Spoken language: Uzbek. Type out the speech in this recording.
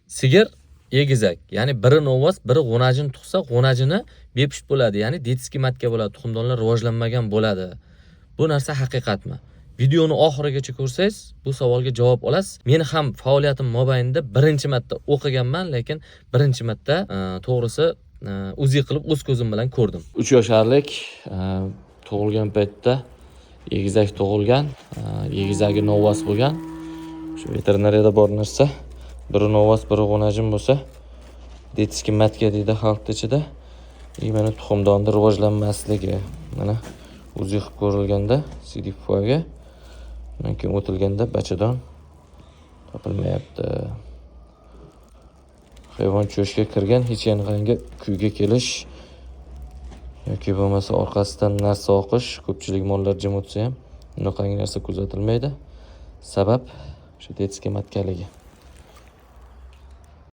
Sigir egizak, ya'ni biri novvos, biri g'o'najini tug'sa, g'o'najini bepusht bo'ladi, ya'ni детский матка bo'ladi, tuxumdonlar rivojlanmagan bo'ladi. Bu narsa haqiqatmi? Videoni oxirigacha ko'rsangiz, bu savolga javob olasiz. Meni ham faoliyatim mobaynida birinchi marta o'qiganman, lekin birinchi marta to'g'risi УЗИ qilib o'z ko'zim bilan ko'rdim. 3 yosharlik tug'ilgan paytda egizak tug'ilgan, egizagi novvos bo'lgan. Shu veterinariyada bor narsa. Biri novvos, biri g'o'najin bo'lsa, детский матка deydi xalqni ichida. И mana tuxumdonni rivojlanmasligi. Mana УЗИ qilib ko'rilganda siydik pufagi, undan keyin o'tilganda bachadon topilmayapti. Hayvon cho'shga kirgan, hech qanaqangi kuyga kelish yoki bo'lmasa orqasidan narsa oqish, ko'pchilik mollar jim o'tsa ham, bunaqangi narsa kuzatilmaydi. Sabab o'sha детский матка ligi.